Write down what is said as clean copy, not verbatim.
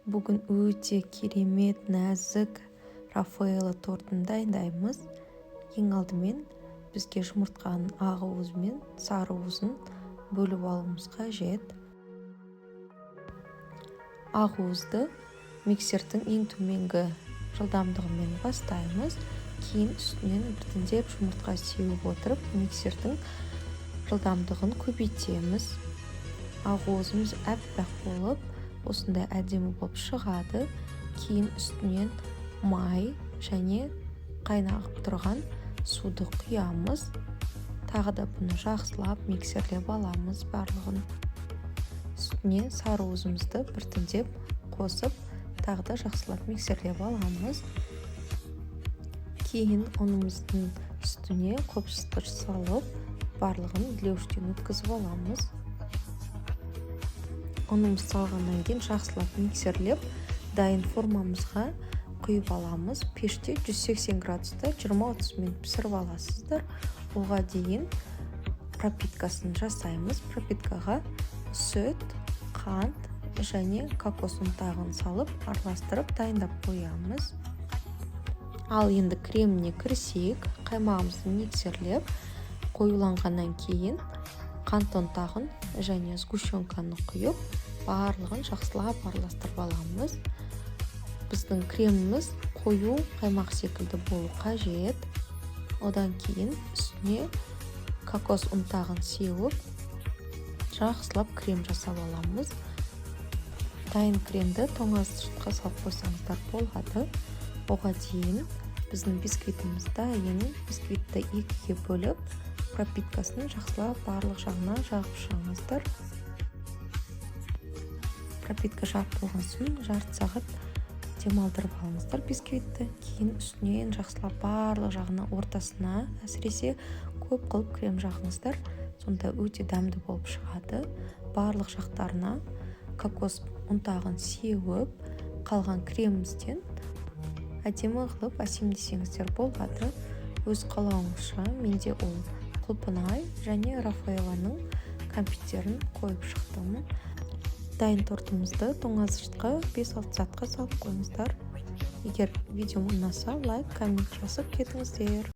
Бүгін өте керемет, нәзік Рафаэлло тортын дайындаймыз. Ең алдымен бізге жұмыртқаның ақ уызы мен сары уызын бөліп алуымыз қажет. Ақ уызды миксердің ең төменгі жылдамдығымен бастаймыз. Кейін үстінен біртіндеп жұмыртқа сеуіп отырып, миксердің жылдамдығын көбейтеміз. Ақ уызымыз әппақ болып, осындай әдемі болып шығады. Кейін үстінен май және қайнап тұрған суды құямыз. Тағы да бұны жақсылап миксерлеп аламыз барлығын. Үстіне сары уызымызды біртіндеп қосып, тағы да жақсылап миксерлеп аламыз. Кейін ұнымыздың үстіне қопсытқыш салып, барлығын илеуіштен өткізіп аламыз. Ұнымыз салғаннан кейін жақсылап миксерлеп, дайын формамызға құйып аламыз. Пеште 180 градуста 20-30 минут пісіріп аласыздар. Оға дейін пропиткасын жасаймыз. Пропиткаға сүт, қант және кокос ұнтағын салып, араластырып, дайындап қоямыз. Ал енді креміне кірісейік. Қаймағымызды миксерлеп, қоюланғаннан кейін қант ұнтағын және сгущенканы құйып, барлығын жақсылап араластырып аламыз. Біздің креміміз қою қаймақ секілді болу қажет. Одан кейін үстіне кокос ұнтағын сеуіп, жақсылап крем жасап аламыз. Дайын кремді тоңазытқышқа салып қойсаңыздар болады. Оға дейін біздің бисквитіміз дайын. Бисквитті екіге бөліп, пропиткасын жақсылап барлық жағына жағып шығыңыздар. Пропитка жағып болған соң, жарты сағат демалдырып алыңыздар бисквитті. Кейін үстінен жақсылап барлық жағына, ортасына әсіресе, көп қылып крем жағыңыздар. Сонда өте дәмді болып шығады. Барлық жақтарына кокос ұнтағын сеуіп, қалған кремімізден әдемі қылып әсемдесеңіздер болады, өз қалауыңызша. Менде ол құлпынай және Рафаэллоның кәмпиттерін қойып шықтым. Дайын тортымызды тоңазытқышқа 5-6 сағатқа салып қойыңыздар. Егер видеом ұнаса, лайк, коммент жазып кетіңіздер.